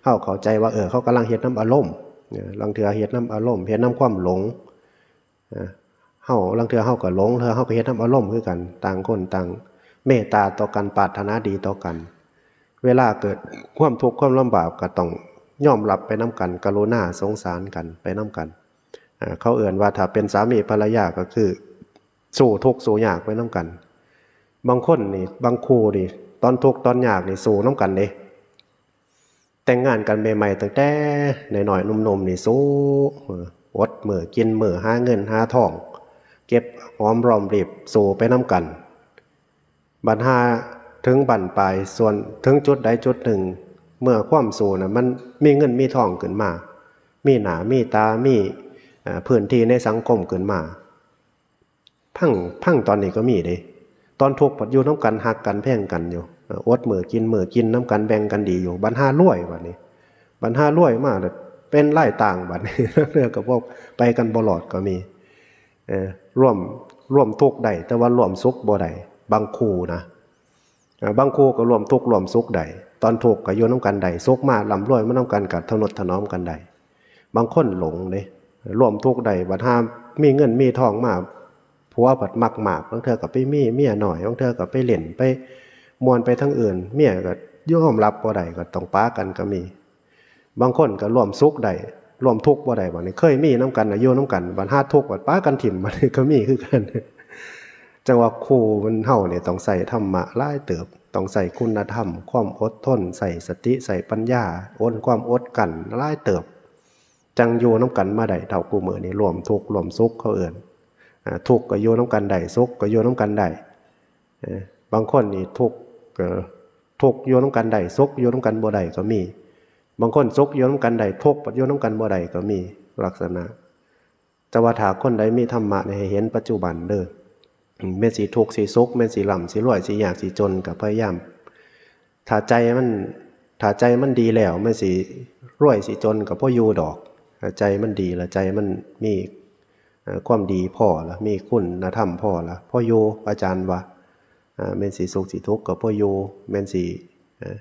เฮาเข้าใจว่า เออ เขากำลังเฮ็ดนำอารมณ์ เออ ลางเทื่อเฮ็ดนำอารมณ์ เฮ็ดนำความหลง เออ เฮา ลางเทื่อเฮาก็หลง เทื่อเฮาก็เฮ็ดนำอารมณ์คือกัน ต่างคนต่างเมตตาต่อกัน ปรารถนาดีต่อกัน เวลาเกิดความทุกข์ความลำบากก็ต้องยอมรับไปนำกัน กรุณาสงสารกันไปนำกัน เออ เขาเอิ้นว่าถ้าเป็นสามีภรรยาก็คือสู้ทุกข์สู้ยากไปนำกัน บางคนนี่ บางคู่นี่ ตอนทุกข์ตอนยากนี่สู้นำกันเด้ แต่งงานกันใหม่ๆ ตั้งแต่น้อยๆ หนุ่มๆ นี่สู้ เออ อดมื้อกินมื้อ หาเงินหาทอง เก็บหอมรอมริบ สู้ไปนำกัน บัดห่าถึงบั้นปลาย ส่วนถึงจุดใดจุดหนึ่ง เมื่อความสู้น่ะมันมีเงินมีทองขึ้นมา มีหน้ามีตา มี เอ่อ พื้นที่ในสังคมขึ้นมา พัง พังตอนนี้ก็มีเด้ ตอนทุกข์พัดอยู่นำกัน ฮักกันแพงกันอยู่ เอ่อ อดมื้อกินมื้อ กินนำกันแบ่งกันดีอยู่ บัดห่ารวยบัดนี้ บัดห่ารวยมาแล้วเป็นลายต่างบัดนี้ เทื่อก็บ่ ไปกันบ่รอดก็มี เอ่อ ร่วม ร่วมทุกข์ได้ แต่ว่าร่วมสุขบ่ได้ บางคู่นะ เอ่อ บางคู่ก็ร่วมทุกข์ร่วมสุขได้ ตอนทุกข์ก็อยู่นำกันได้ สุขมาร่ำรวยมานำกันก็ทะนุถนอมกันได้ บางคนหลงเด้ ร่วมทุกข์ได้ บัดห่ามีเงินมีทองมา ผัวพัดมักมาก บางเทื่อก็ไปมีเมียน้อย บางเทื่อก็ไปเล่น ไปม่วนไปทางอื่น เมียก็ยอมรับบ่ได้ ก็ต้องปากันก็มี บางคนก็ร่วมสุขได้ ร่วมทุกข์บ่ได้ บัดนี้เคยมีนำกันน่ะ อยู่นำกัน บัดห่าทุกข์ บัดปากันถิ่ม บัดนี้ก็มีคือกัน จั่งว่าคู่มัน เฮานี่ต้องใช้ธรรมะหลายเติบ ต้องใช้คุณธรรม ความอดทน ใช้สติ ใช้ปัญญา อด ความอดกลั้นหลายเติบ จั่งอยู่นำกันมาได้เท่าคู่มื้อนี้ ร่วมทุกข์ร่วมสุขเขาเอิ้น อ่า ทุกข์ก็อยู่นำกันได้ สุขก็อยู่นำกันได้ เอ่อ บางคนนี่ทุกข์ เอ่อ ทุกข์อยู่นำกันได้ สุขอยู่นำกันบ่ได้ก็มี บางคนสุขอยู่นำกันได้ ทุกข์อยู่นำกันบ่ได้ก็มี ลักษณะ แต่ว่าถ้าคนใดมีธรรมะนี่ให้เห็นปัจจุบันเด้อ อืม แม่นสิทุกข์สิสุข แม่นสิร่ำสิรวย สิยากสิจน ก็พยายาม ถ้าใจมัน ถ้าใจมันดีแล้ว แม่นสิรวยสิจนก็บ่อยู่ดอก ถ้าใจมันดีแล้ว ใจมันมี เอ่อ ความดีพอแล้ว มีคุณธรรมพอแล้ว พออยู่ อาจารย์ว่า เอ่อ แม่นสิสุขสิทุกข์ก็พออยู่ แม่นสิ เอ่อ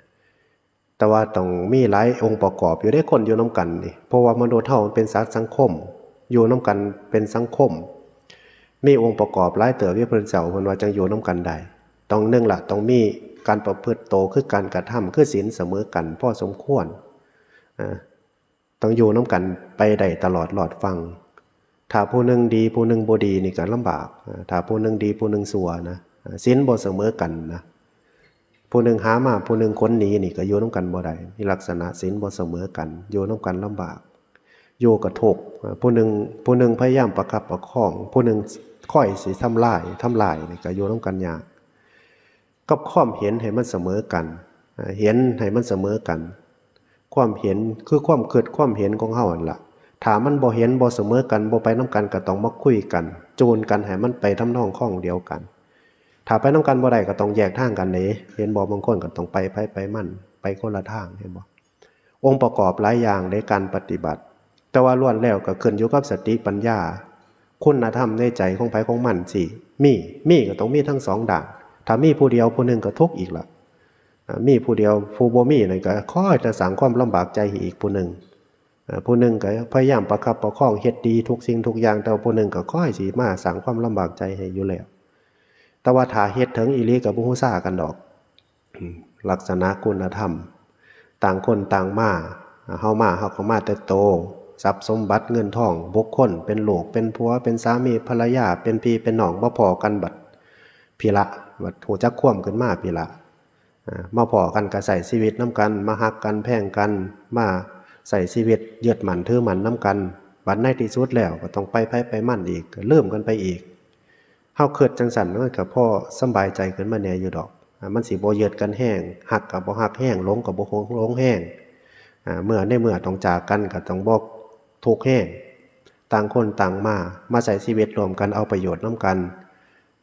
แต่ว่าต้องมีหลายองค์ประกอบอยู่เด้ คนอยู่นำกันนี่ เพราะว่ามนุษย์เฮามันเป็นสัตว์สังคม อยู่นำกันเป็นสังคม มีองค์ประกอบหลายเติบที่พระพุทธเจ้าเพิ่นว่าจั่งอยู่นำกันได้ ต้อง หนึ่งละ ต้องมีการประพฤติโต คือการกระทำ คือศีลเสมอกันพอสมควร เอ่อ ต้องอยู่นำกันไปได้ตลอดรอดฟัง ถ้าผู้หนึ่งดีผู้หนึ่งบ่ดีนี่ก็ลำบาก เอ่อ ถ้าผู้หนึ่งดีผู้หนึ่งชั่วนะ เอ่อ ศีลบ่เสมอกันนะ ผู้หนึ่งหามาผู้หนึ่งขนหนีนี่ก็อยู่นำกันบ่ได้ มีลักษณะศีลบ่เสมอกัน อยู่นำกันลำบาก อยู่ก็ทุกข์ เอ่อ ผู้หนึ่ง ผู้หนึ่งพยายามประคับประคอง ผู้หนึ่งคอยสิทำลาย ทำลายนี่ก็อยู่นำกันยาก กับความเห็นให้มันเสมอกัน เอ่อ เห็นให้มันเสมอกัน ความเห็นคือความคิดความเห็นของเฮาหั่นล่ะ ถ้ามันบ่เห็นบ่เสมอกัน บ่ไปนำกัน ก็ต้องมาคุยกัน จูนกันให้มันไปทำนองคลองเดียวกัน ถ้าไปนำกันบ่ได้ก็ต้องแยกทางกันเด้ เห็นบ่ บางคนก็ต้องไปไผไปมัน ไปคนละทาง เห็นบ่ องค์ประกอบหลายอย่างในการปฏิบัติ แต่ว่าล้วนแล้วก็ขึ้นอยู่กับสติปัญญา คุณธรรมในใจของไผของมันสิมี มีก็ต้องมีทั้งสองด้าน ถ้ามีผู้เดียวผู้หนึ่งก็ทุกข์อีกละ อ่า มีผู้เดียว ผู้บ่มีนั่นก็คอยแต่สร้างความลำบากใจให้อีกผู้หนึ่ง อ่า ผู้หนึ่งก็พยายามประคับประคองเฮ็ดดีทุกสิ่งทุกอย่าง แต่ว่าผู้หนึ่งก็คอยสิมาสร้างความลำบากใจให้อยู่แล้ว แต่ว่าถ้าเฮ็ดถึงอีหลีก็บ่ฮู้ซ่ากันดอก อืม ลักษณะคุณธรรม ต่างคนต่างมา เฮามา เฮาก็มาแต่โต ทรัพย์สมบัติเงินทอง บุคคล เป็นลูก เป็นผัว เป็นสามีภรรยา เป็นพี่เป็นน้อง มาพ้อกันบัดพี้ละ บัดฮู้จักความขึ้นมาพี้ละ อ่า มาพ้อกันก็ใช้ชีวิตนำกัน มาฮักกันแพงกัน มาใช้ชีวิตยึดมั่นถือมั่นนำกัน บัดในที่สุดแล้วก็ต้องไปไผไปมันอีก ก็ลืมกันไปอีก เฮาคิดจั่งซั้นมันก็พอสำบายใจขึ้นมาแหน่อยู่ดอก มันสิบ่ยึดกันแฮง ฮักก็บ่ฮักแฮง หลงก็บ่หลงแฮง อ่า เมื่อในเมื่อต้องจากกันก็ต้องบ่ทุกข์แฮง ต่างคนต่างมา มาใช้ชีวิตร่วมกัน เอาประโยชน์นำกัน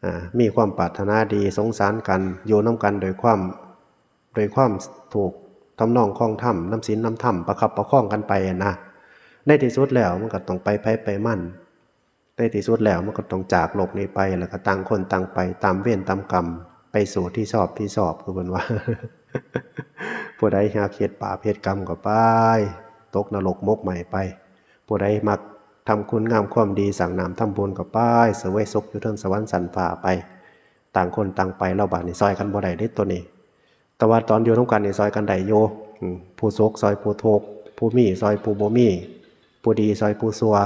อ่า มีความปรารถนาดี สงสารกัน อยู่นำกันโดยความ โดยความถูกทำนองคลองธรรม นำศีลนำธรรม ประคับประคองกันไปอะนะ ในที่สุดแล้วมันก็ต้องไปไผไปมัน ในที่สุดแล้วมันก็ต้องจากโลกนี้ไป แล้วก็ต่างคนต่างไปตามเวรตามกรรม ไปสู่ที่ชอบที่ชอบ คือเพิ่นว่า ผู้ใดอยากเฮ็ดบาปเฮ็ดกรรมก็ไป ตกนรกหมกไหม้ไป ผู้ใดมักทำคุณงามความดี สร้างน้ำทำบุญก็ไป เสวยสุขอยู่เทิงสวรรค์ชั้นฟ้าไป ต่างคนต่างไป แล้วบาดนี้ซ่อยกันบ่ได้เด้ตัวนี้ แต่ว่าตอนอยู่นำกันนี่ซ่อยกันได้อยู่ อืม ผู้สุขซ่อยผู้ทุกข์ ผู้มีซ่อยผู้บ่มี ผู้ดีซ่อยผู้ชั่ว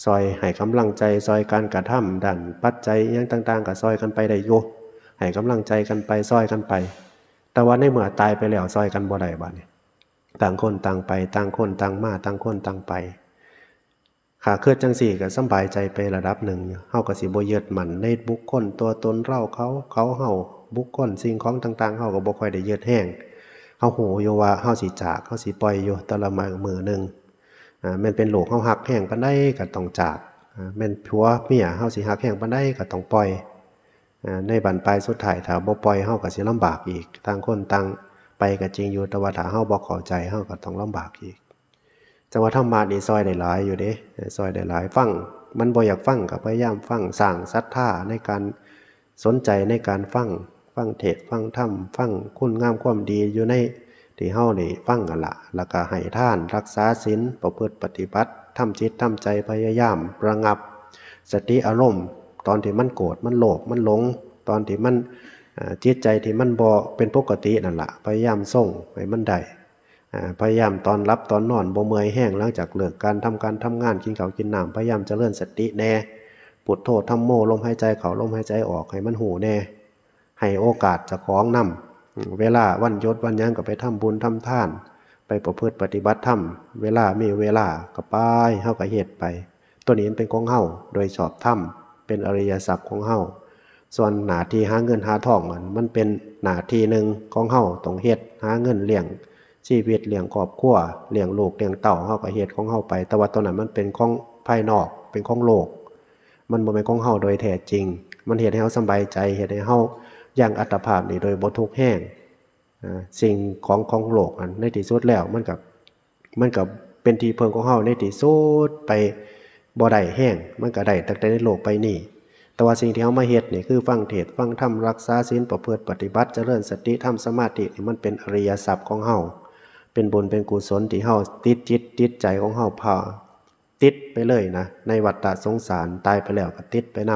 ซ่อยให้กำลังใจ ซ่อยการกระทำด้านปัจจัยอิหยังต่างๆ ก็ซ่อยกันไปได้อยู่ ให้กำลังใจกันไป ซ่อยกันไป แต่ว่าในเมื่อตายไปแล้วซ่อยกันบ่ได้บาดนี้ ต่างคนต่างไป ต่างคนต่างมา ต่างคนต่างไป หากคิดจั่งซี้ก็สำบายใจไประดับหนึ่งอยู่ เฮาก็สิบ่ยึดมั่นในบุคคล ตัวตน เรา เขา เขา เฮา บุคคล สิ่งของต่างๆ เฮาก็บ่ค่อยได้ยึดแฮง เฮาฮู้อยู่ว่าเฮาสิจาก เฮาสิปล่อยอยู่แต่ละมื้อมื้อหนึ่ง อ่า แม่นเป็นลูกเฮาฮักแฮงปานใดก็ต้องจาก อ่า แม่นผัวเมียเฮาสิฮักแฮงปานใดก็ต้องปล่อย อ่า ในบั้นปลายสุดท้ายถ้าบ่ปล่อยเฮาก็สิลำบากอีก ต่างคนต่างไปก็จริงอยู่ แต่ว่าถ้าเฮาบ่เข้าใจเฮาก็ต้องลำบากอีก จังว่าธรรมะนี่ซ่อยได้หลายอยู่เด้ ซ่อยได้หลาย ฟัง มันบ่อยากฟังก็พยายามฟัง สร้างศรัทธาในการสนใจในการฟัง ฟังเทศน์ ฟังธรรม ฟังคุณงามความดีอยู่ในที่เฮาได้ฟังนั่นล่ะ แล้วก็ให้ทาน รักษาศีล ประพฤติปฏิบัติ ทำจิตทำใจ พยายามระงับสติอารมณ์ ตอนที่มันโกรธ มันโลภ มันหลง ตอนที่มัน เอ่อ จิตใจที่มันบ่เป็นปกตินั่นล่ะ พยายามทรงให้มันได้ อ่า พยายามตอนหลับตอนนอนบ่เมื่อยแฮง หลังจากเลิกการทำการทำงาน กินข้าวกินน้ำ พยายามเจริญสติแหน่ พุทโธธัมโม ลมหายใจเข้า ลมหายใจออก ให้มันฮู้แหน่ ให้โอกาสเจ้าของนำ อืม เวลาวันหยุดวันหยังก็ไปทำบุญทำทาน ไปประพฤติปฏิบัติธรรม เวลามีเวลาก็ไป เฮาก็เฮ็ดไป ตัวนี้มันเป็นของเฮาโดยชอบธรรม เป็นอริยทรัพย์ของเฮา ส่วนหน้าที่หาเงินหาทองนั่น มันเป็นหน้าที่หนึ่งของเฮา ต้องเฮ็ด หาเงินเลี้ยงชีวิต เลี้ยงครอบครัว เลี้ยงลูกเลี้ยงเต้า เฮาก็เฮ็ดของเฮาไป แต่ว่าตัวนั้นมันเป็นของภายนอก เป็นของโลก มันบ่แม่นของเฮาโดยแท้จริง มันเฮ็ดให้เฮาสำบายใจ เฮ็ดให้เฮายังอัตภาพนี้โดยบ่ทุกข์แฮง อ่า สิ่งของของโลกนั้น ในที่สุดแล้วมันก็ มันก็เป็นที่พึ่งของเฮาในที่สุด ไปบ่ได้แฮง มันก็ได้ตั้งแต่ในโลกใบนี้ แต่ว่าสิ่งที่เฮามาเฮ็ดนี่คือฟังเทศน์ ฟังธรรม รักษาศีล ประพฤติปฏิบัติ เจริญสติ ทำสมาธิ นี่มันเป็นอริยทรัพย์ของเฮา เป็นบุญเป็นกุศลที่เฮาติดจิตติดใจของเฮา พาติดไปเลยนะ ในวัฏฏะสงสาร ตายไปแล้วก็ติดไปน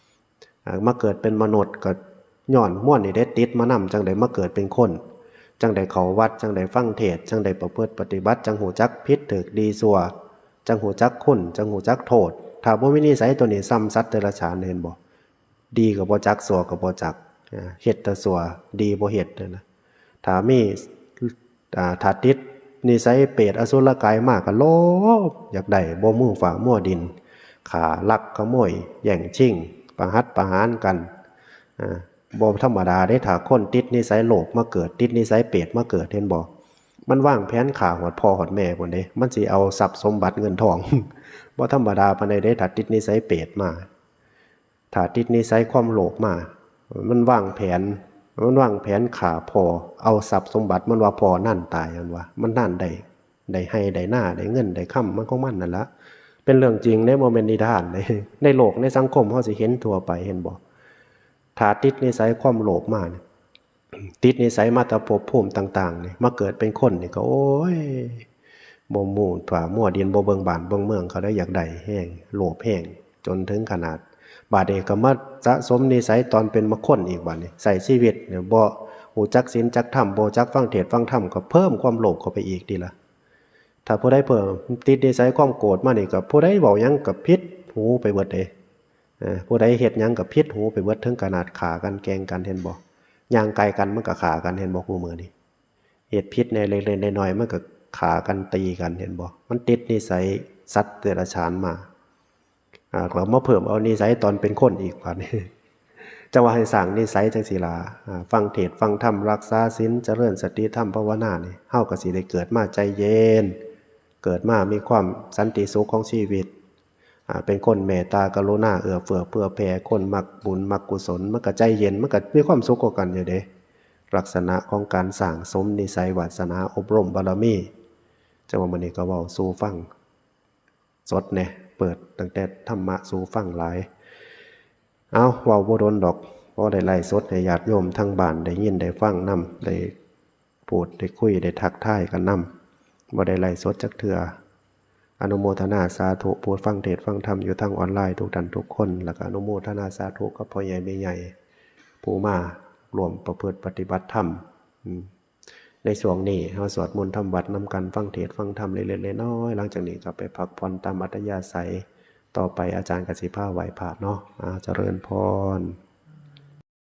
ำ อ่า มาเกิดเป็นมนุษย์ก็ย้อนมวลนี่เด้ ติดมานำ จั่งได้มาเกิดเป็นคน จั่งได้เข้าวัด จั่งได้ฟังเทศน์ จั่งได้ประพฤติปฏิบัติ จั่งฮู้จักผิดถูกดีชั่ว จั่งฮู้จักคุณ จั่งฮู้จักโทษ ถ้าบ่มีนิสัยตัวนี้ ส่ำสัตว์เดรัจฉาน เห็นบ่ ดีก็บ่จัก ชั่วก็บ่จัก อ่า เฮ็ดแต่ชั่ว ดีบ่เฮ็ดนั่นนะ ถ้ามี อ่า ถ้าติดนิสัยเปรตอสุรกายมาก็โลภ อยากได้ บ่มัวฟ้ามัวดิน ฆ่าลักขโมย แย่งชิง ประหัตประหารกัน อ่า บ่ธรรมดาเด้ ถ้าคนติดนิสัยโลภมาเกิด ติดนิสัยเปรตมาเกิด เห็นบ่ มันวางแผนฆ่าฮอดพ่อฮอดแม่พุ้นเด้ มันสิเอาทรัพย์สมบัติเงินทอง บ่ธรรมดาปานใดเด้ ถ้าติดนิสัยเปรตมา ถ้าติดนิสัยความโลภมา มันวางแผน มันวางแผนฆ่าพ่อ เอาทรัพย์สมบัติ มันว่าพ่อนั่นตาย มันว่า มันนั่นได้ ได้ไฮ่ได้นา ได้เงินได้คำ มันของมันนั่นละ เป็นเรื่องจริงเด้ บ่แม่นนิทานเด้ ในโลกในสังคมเฮาสิเห็นทั่วไป เห็นบ่ ถ้าติดนิสัยความโลภมานี่ ติดนิสัยมาแต่ภพภูมิต่างๆ นี่ มาเกิดเป็นคนนี่ก็ โอ้ย บ่มัวฟ้ามัวดิน บ่เบิ่งบ้านเบิ่งเมือง เขาได้อยากได้แฮง โลภแฮง จนถึงขนาด บาดนี้ก็มาสะสมนิสัยตอนเป็นมาคนอีก บาดนี้ใช้ชีวิตเนี่ยบ่ฮู้จักศีลจักธรรม บ่ฮู้จักฟังเทศน์ฟังธรรม ก็เพิ่มความโลภเข้าไปอีกติล่ะ ถ้าผู้ใดเพิ่มติดนิสัยความโกรธมานี่ ก็ผู้ใดเว้าหยังก็ผิดหูไปเบิดเด้ เออ ผู้ใดเฮ็ดหยังก็ผิดหูไปเบิด ถึงขนาดฆ่ากันแกล้งกัน เห็นบ่ ย่างไกลกันมันก็ฆ่ากัน เห็นบ่ คู่มื้อนี้ เฮ็ดผิดแหน่เล็กๆน้อยๆ มันก็ฆ่ากันตีกัน เห็นบ่ มันติดนิสัยสัตว์เดรัจฉานมา อ่า ก็มาเพิ่มเอานิสัยตอนเป็นคนอีก บาดนี้ แต่ว่าให้สร้างนิสัยจังซี่ล่ะ อ่า ฟังเทศน์ฟังธรรม รักษาศีล เจริญสติธรรมภาวนานี่ เฮาก็สิได้เกิดมาใจเย็น เกิดมามีความสันติสุขของชีวิต อ่า เป็นคนเมตตากรุณา เอื้อเฟื้อเผื่อแผ่ คนมักบุญมักกุศล มันก็ใจเย็น มันก็มีความสุขกว่ากันอยู่เด้ ลักษณะของการสร้างสมนิสัยวาสนา อบรมบารมี จั่งว่ามื้อนี้ก็เว้าสู่ฟังสดแหน่ เปิดตั้งแต่ธรรมะสู่ฟังหลาย เอา เว้าบ่โดนดอก พอได้ไลฟ์สดให้ญาติโยมทางบ้านได้ยินได้ฟังนำ ได้พูดได้คุยได้ทักทายกันนำ บ่ได้ไลฟ์สดจักเทื่อ อนุโมทนาสาธุผู้ฟังเทศน์ฟังธรรมอยู่ทางออนไลน์ทุกท่านทุกคน แล้วก็อนุโมทนาสาธุกับพ่อใหญ่แม่ใหญ่ ผู้มาร่วมประพฤติปฏิบัติธรรม อืม ในช่วงนี้เฮาสวดมนต์ทำวัตรนำกัน ฟังเทศน์ฟังธรรมเล็กๆน้อยๆ หลังจากนี้ก็ไปพักผ่อนตามอัธยาศัย ต่อไปอาจารย์ก็สิพาไหว้พระเนาะ อ่า เจริญพร